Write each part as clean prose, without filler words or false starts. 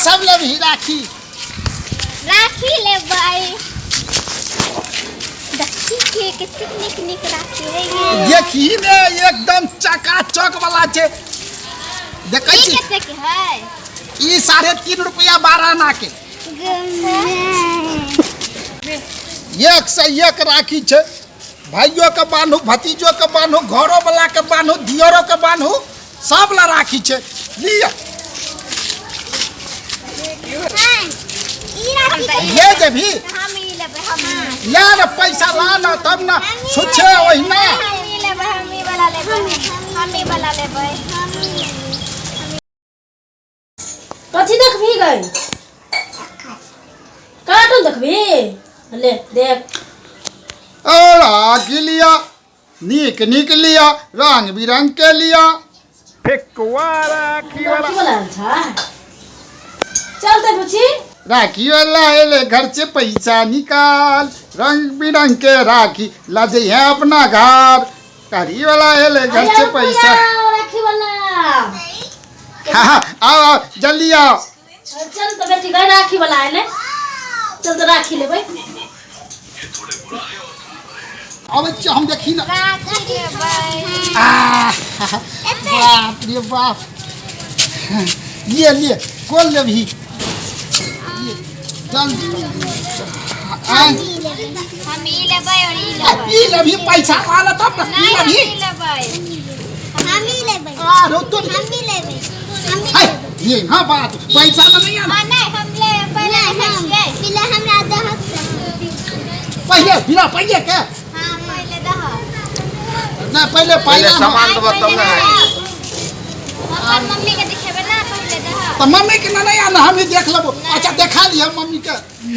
सब लेबही राखी? राखी लेबै। देखी के कतेक नीक नीक राखी है ये। देखी ने, एकदम चकाचक वाला छै, देखै ई छी। कतेक है? ई 3.5 रुपया 12 आना के। एक से एक राखी छै। भाइयो के बान्हू, भतीजो के बान्हू, घरो वाला के बान्हू, दियरो के बान्हू, सब ला राखी छै, लिअ। ले जेबही? हम ई लेबै, हम ई। ले ने, पैसा ला ने तब ने, छुच्छे ओहिना। हम ई लेबै, हम ई वाला लेबै, हम ई वाला लेबै। कथी देखबही गई? कार्टून देखबही? ले देख। और राखी लिया, नीक नीक लिया, रंग बिरंग के लिया। फेकुआ राखी वाला। राखी वाला छै। चल त बुची। राखी वाला एले, घर से पैसा निकाल, रंग बिरंग के राखी ला दे है अपना घर। कारी वाला एले, घर से पैसा। राखी वाला। हाँ हाँ, आओ आओ, जल्दी आओ। चल त बेटी गई, राखी वाला आइले, चल त राखी लेबै। अबै छियै हम, देखी ना। राखी लेबै। आह, बाप रे बाप! लिए लिए, कोन लेबही? लिए, जल्दी आय। हम ई लेबै और ई लेबै। ई लेबही? पैसा ला ले तब ने। ई नहीं, हम लेबही? ई लेबै, हम ई लेबै। आरो तो हम ई लेबै, हम ई है लेबै। ये हाँ बात, पैसा ना नहीं आना। हाँ, नहीं, हम ले पहले देखै छियै। पहले हमरा दहक। पहिले बिना पहिले के। हाँ, पहले दहक। ना, पहिले पहिले पाइला ना। सामान देबऽ तब ने। अपन मम्मी के दिखेबै ना, पहिले दहक। तऽ मम्मी के नहीं आना, हम ही देख लेबो। अच्छा, देखा लिह मम्मी के।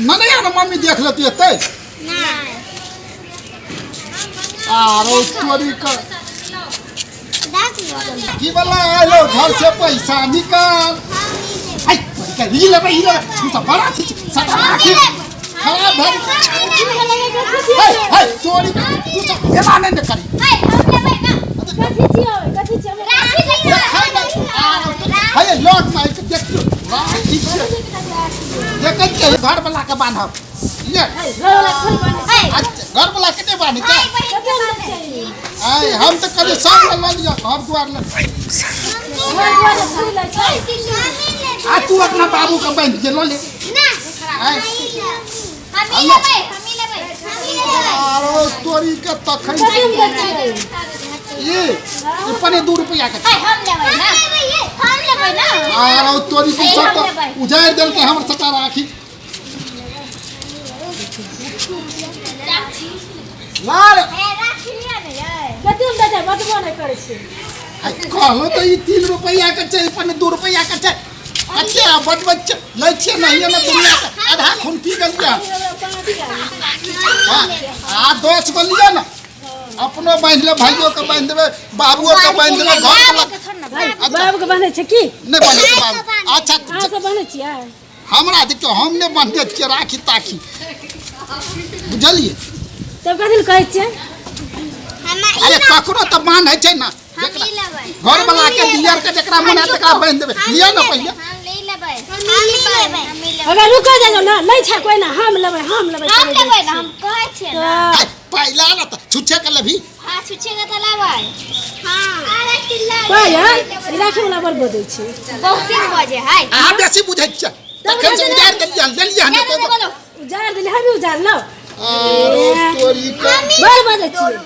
नहीं आना, मम्मी देख लेती एतै। नहीं। आरो चोरी कर। दहक। की वाला आलो, घर से पैसा निकाल। हाय, चोरी कर। ई लेबै, ई लेबै। तू सब बड़ा छी सटा राखी खराब भऽ हे। हे चोरी कर, तू सब एना नहि ने करी। हाय, हम लेबै ना। कथी छियै? कथी छियै? राखी लेबै। देखै ने आरो हे, लॉक मारि के देखियौ, राखी छियै। देखै छियै, घर वाला के बान्हब ले। घरवाला थोड़ी बान्है छै। अच्छा, घर वाला के नहि बान्है छै? कते लोक छै? आय, हम तऽ कहलियै सब लऽ लऽ लिअ, घर दुआर लऽ। घर दुआर थोड़ी लै छै। आ तू अपना बाबू के बान्हि के लऽ ले। आय। आरो तोरी के तखन। कते में छियै? ई ई 1.75 रुपया के छै। आरो तोरी के, सब तऽ उजाड़ि देलकै हमर सबटा राखी। लाल। कते में दै छै? बतबो नहि करै छै। आइ कहलहुँ तऽ ई 3 रुपैआ के छै, 1.75 रुपैआ के छै। कते आ बजबै छै, लै छियै नहिये ने, दुनिया के आधा खून पी गेलियै। हाँ, आ 10 गो लिअ ने, अपनो बान्हि लेब, भाइयो के बान्हि देबै, बाबुओ के बान्हि देबै, घर वाला। बाबूके बान्है छै की? नहि बान्है छै बाबू? अच्छा। अहाँ सब बान्है छियै? हमरा देखियौ, हम नहि बान्हने छियै राखी ताखी, बुझलियै? तब कथी लए कहै छियै? अरे, ककरो तऽ बान्है छै ने, जेकरा घर वाला के, दियर के, जेकरा मन हैत तकरा बान्हि देबै। लिअ ने पहिले। अगर रुको जाइयो ना, नहि छै कोइ ना, हम लेबै, हम लेबै हम करै लेबै जाइ ना, छियै। हम कहै छियै ना। आइ, पहिला ने तऽ छुच्छे के लेबही। हाँ, छुछे के तऽ लेबै। हाँ, अरे चिल्ला। पाइ है ई राखी वाला बड़ बजै छै। बहुते बजे है। अहाँ बेसी बुझै छियै, तखन से उजाड़ि देलियै हन, लेलियै हन चलो, तऽ। बोलो। उजार देली, हम उजार लो। आरो तोरी के। बड़ बजै छियै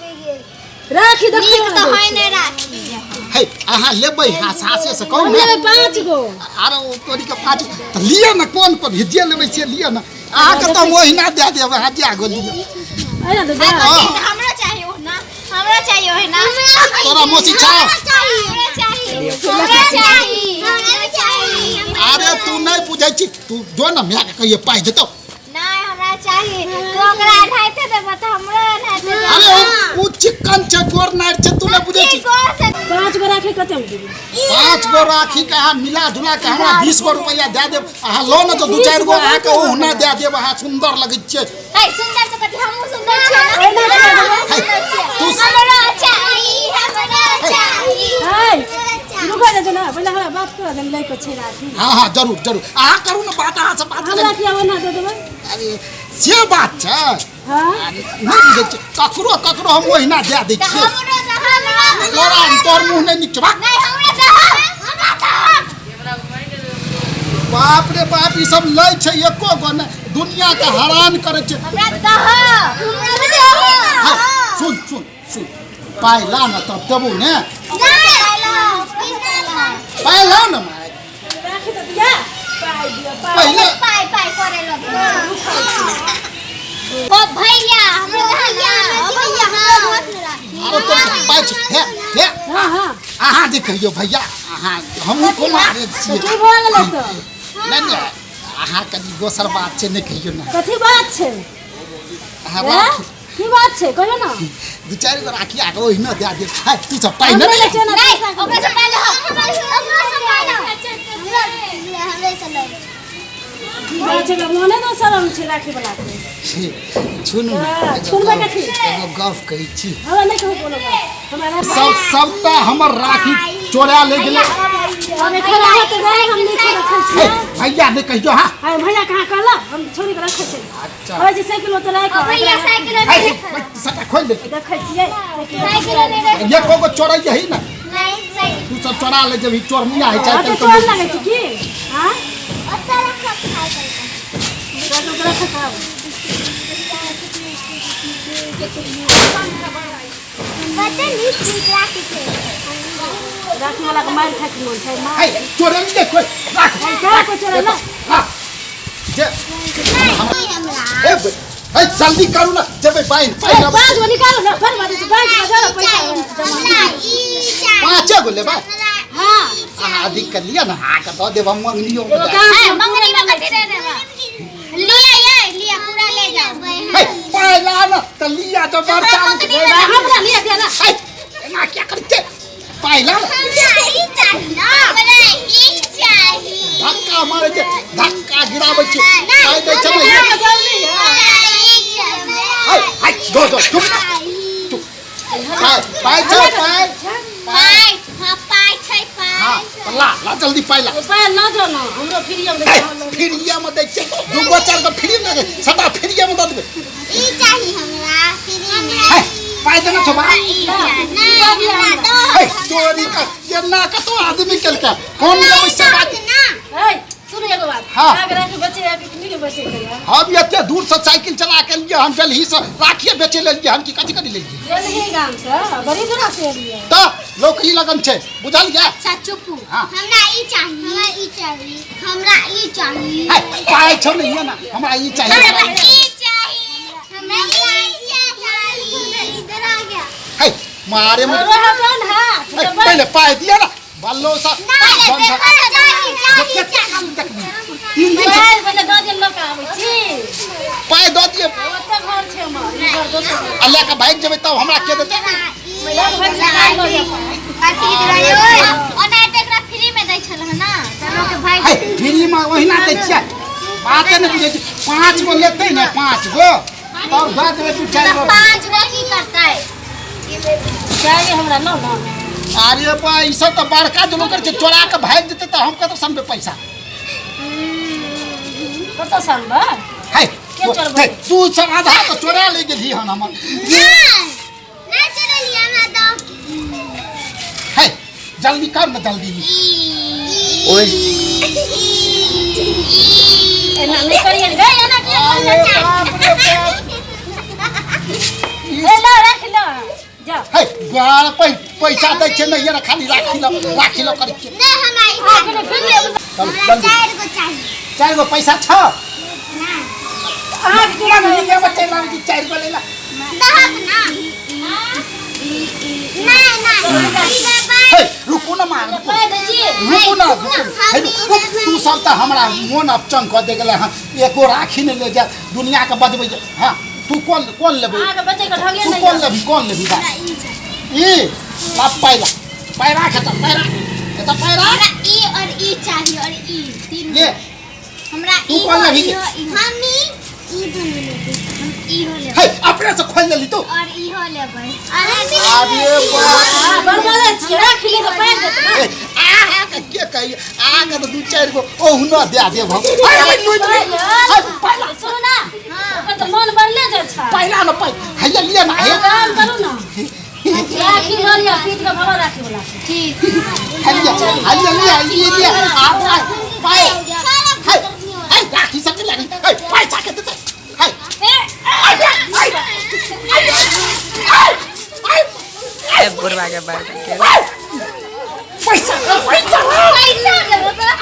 राखी देखै नीक वाला तऽ दै है छै। ने राखी? हे, अहाँ लेबै? हाँ, सासे से कहू हम ने। लेबै पाँच गो। आरो तोरी के, पाँच तऽ लिअ ने, कोन कोन जे लेबै से लिअ ने। अहाँके तऽ हम ओहिना दए देब, अहाँ जए गो लिअ। अहिना देबै? हाँ। हमरा चाहिए ओहना, हमरा चाहिए ओहना। तोरा मौसी छौ? हमरा चाहिए, हमरा चाहिए, हमरा चाहिए। अरे, तू नहि बुझै छी। तू जो ने, मायके कहिए, पाइ देतौ। नहीं, हमरा चाहिए। तू ओकरा एनाहिते देबऽ तऽ हमरो एनाहिते देबऽ। अरे, ओ चिक्कन छै, गोर नारि छै, तू नहि बुझै छी। गोर से। पाँच गो राखी कते में देबै? पाँच गो राखी के अहाँ मिला जुला के हमरा 20 गो रुपैआ दए देब। अहाँ लो ने तऽ दू चारि गो अहाँके ओहुना दए देब। अहाँ सुन्दर लगै छियै। है, सुंदर से कथी? हमहूँ सुंदर छियै ना? हमहूँ सुंदर छियै। तू हमरा चाही, हमरा चाही। है। हमरा चाही। रुको जा ना, पहिले हमरा बात कर दे, लै के छै राखी। हाँ हाँ जरूर जरूर, अहाँ करू ने बात, अहाँ से बात हमरा करू। किया ओना दे देबै? अरे से बात छै। हाँ अरे नहि बुझै छियै, ककरो ककरो हम ओहिना दए दै तऽ छियै। हमरो तऽ हमरा तोरा तोर मुँह नहि नीक छौ। नहि, हमरा तऽ हमरा तऽ बाप रे बाप, ई सब लै छै एको गो नहि, दुनिया के हरान करै छै। हमरा दह, हमरा दह। हाँ, सुन सुन सुन, पाइ ला ने तब देबौ ने। पाइ ला ने माय। राखी तऽ दिया, पाइ दिया, पाइ। पहिले पाइ पाइ करे लगे। ओ भैया, हमरो भैया, ओ भैया, हमरो हाथ में राखी। अरे तो पाइ छै, हे हे। हाँ हाँ अहाँ जे कहियौ भैया, अहाँ हमहूँ कुमारे छियै। की भऽ गेलै तऽ? नहि नहि, अहाँ कनि दोसर बात छै, नहि कहियौ ने। कथी बात छै? अहाँ हैं? राखी की बात छै कहियौ ना। दू चारि गो राखी आके ओहिना दए देब। है, तू सब पाइ हमरे नहि लग छै ना नहीं, पैसा। ओकरा से पहले हम, ओकरा से पहले हमरा, हमरे से लै। की बात छै, मोने दोसर रंग छै राखी वाला के। सुनू ने। हाँ, सुनबै कथी? एगो गप कहै छी। हमरा नहि कहू कोनो बात, हमरा राखी। सब सबटा हमर राखी चोरा ले गेलै। अब एखन अहाँ तऽ गए, हम नीचे रखै हे छियै। भैया नहि कहियौ। हाँ आइ भैया कहाँ कहलक, हम छोड़ि कऽ रखै छियै। अच्छा। अबै छै साइकिल ओतऽ राखि ओ भैया साइकिल है, सबटा खोलि दे। देखै छियै। साइकिल ले। एको गो चोरै यही ने। नहीं, साइकिल तू सब चोरा ले जेबही, चोरनिया होइ छै। अहाँ तऽ चोर लगै छै की? हाँ ओतऽ रखब साइकिल। रखब रखब। बड्ड नीक नीक राखी छै। राखी वाला के मारि खाइके मोन छै मार। है, चोरल नहि कोइ राख। कहाँ को चोरल? राख जे। नहीं, हमरा ए है, जल्दी करू ने, जेबै पानि पानि। पाँच गो निकालू ने, फेर बाजै छै बैंक में जाओ पैसा जमा। हमरा ई चाही। पाँचे गो लेबै? हाँ। अहाँ अधिक कर लिअ ने, अहाँके दऽ देब हम मंगनियो। एगो काम है, छै, मंगनी में कथी दे देबा? लिया ये लिया, पूरा ले जाओ। है, पाइ ला ने तऽ लिअ तऽ बड़ चालू छै। हमरा लिअ दिअ ना। है, एना किया करै छियै? पाइ ला ने। हमरा ई चाही ना, हमरा ई चाही। धक्का मारै छै, धक्का गिराबै छै, पाइ दै छै ने। हमरा जल्दी है। है, है, दो दो, चुप चुप, पाइ पाइ छै, पाइ। पाइ, हाँ पाइ छै। हाँ पाइ तऽ ला ला जल्दी पाइ ला। पाइ न जाओ ना, हमरो फ्री में है, फ्रीए मे दै छै, दू गो चारि गो फ्री मे दै छै, सबटा फ्रीए मे दऽ देबै। ई चाही हमरा फ्री में। है, पाइ देने छौ बा? ई चाही। नहीं, हमरा दो। है, चोरी कर केना कतौ आदमी केलकै, कोन लेबै से बात। ना। ए सुन एगो बात। हाँ। अहाँके राखी बचे है कि नहीं बचे है? हम एते दूर से साइकिल चला के लिए, हम जल्दी से राखिए बेचे लेलिए, हम की कथी करी लेलिए? गेलही गाम से बड़ी दूरा से एलियै। तऽ नौकरी लगन छै, बुझलियै? अच्छा चुपू। हाँ। हमरा ई चाही, हमरा ई चाही, हमरा ई चाही। है, पाइ छौ ने, ये ना हमरा ई चाहिए। हमरा ई चाही, हमरा ई चाही। इधर आ गया। है, मारे में हमरो हटन हाथ। है, पहिले पाइ दिअ ने बल्लो सा। नहीं, बंद देखो ना, चाही चाही चाही। तीन दिन से पाइ पहिले दऽ दिअ, लऽ कऽ आबै छी। पाइ दऽ दिअ। ओतऽ घर छै हमर, ई घर दोसर घर। आ लए कऽ भागि जेबै तब हमरा के देतै? लऽ कऽ भागि जेबै, लऽ जाउ पाइ। ओनाहिते एकरा फ्री में दै छल हँ ना, तऽ लोक भागि है, फ्रीमे ओहिना दै छियै, बाते नहि बुझै छी। पाँच गो लेतै ने, पाँच गो तब दऽ देबै दू चारि गो। पाँच गो की करतै? चाही हमरा लऽ ना। अरे बा, ई सब तऽ बड़का जो करै छै, चोरा कऽ भागि जेतै तऽ हम कतऽ सनबै पैसा? कतऽ सनबै? है, के चोरबै? है, तू सब आधा तऽ चोरा ले गेलही हन हमर। नहीं नहीं, चोरलियै, हमरा दो। है, जल्दी कर ने जल्दी। ओए। एना नहि करियै गे, एना किया अरे करै बाप रे बाप। ए लऽ राखि लऽ जाउ। है, गाड़ पैसा दै छै नहि, ये खाली राखी लो राखी लो करै छियै। नहीं, हमरा ई चाही। हमरा जल्दी। चारि गो चाही। चारि गो पैसा छौ? ना। अहाँके की मंगनी के बच्चे लाम की चारि गो लेला। दहक ना। नहीं नहीं। है, रुकू ना मार, रुकू। पाइ दै छी। रुकू ना, रुकू। है, रुकू। तू सब तऽ हमरा मोन अपचंग कऽ दे गेलै हन, एको राखी नहि ले जाय, दुनिया के बजबै जे। हाँ, तू कोन कोन लेबै? अहाँके बचैके ढंगे तू नहि कोन यऽ। लेबही, कोन लेबही बा? ई ला पाइ ला, पाइ राख एतऽ, पाइ राख एतऽ, पाइ राख। हमरा ई और ई चाही और ई तीन। ले। हमरा तू ई कोन हो, लेबही? ई हो, ई। हम ई ई दुनू लेबै, हम ई हो लेबै। है, अपने केना से खोल लेली तू? और इहो लेबै। अरे बाप। हाँ, बर्बाद छियै, राखी ले कऽ पानि देतै ने। ए, आ के के कही आ के तो दू चारि गो ओहुना दे देब हम। अरे लुटि ले। है, पहिला सुनू ना, ओकर तऽ मन बढ़ले जाइ छै। पहिला न पाइ हैया लिअ ना, हे। काम करू ना, राखी लऽ लिअ, पीट कऽ भरऽ राखी वला। ठीक। हैया हैया लिअ लिअ लिअ आ पाइ पाइ है है राखी सब लगी है पैसा के देतै है। ए बुढ़वा के बार के पैसा पैसा पैसा देबो तोरा।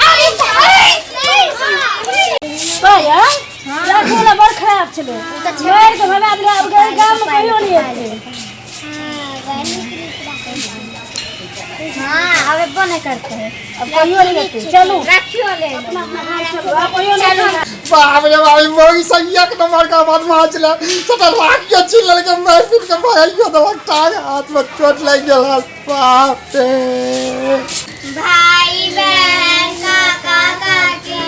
पाया राखी वला बड़ खराब छलै, मारि कऽ भगा देलै। आब गाममे कहियो नहि एतै। हाँ, अब एबो नहीं करते हैं। अब कहियो नहि एतै। चलू राखियो ले। अपना अपना गाम चलू, आब कहियो नहि एतै। बाप रे बाप, मोगी संज्ञा के नंबर का बदमाश छलै। सटा राखियो छीन लेलकै, मारि पीट के भगाइयो देलक, टांग हाथ में चोट लागि गेल हन। बाप रे। भाई बहन, काका काकी,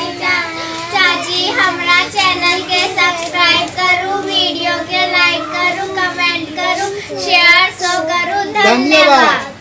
चाची, हमरा चैनल के सब्सक्राइब करू, वीडियो के लाइक करू, कमेंट करू, शेयर सो करू। धन्यवाद।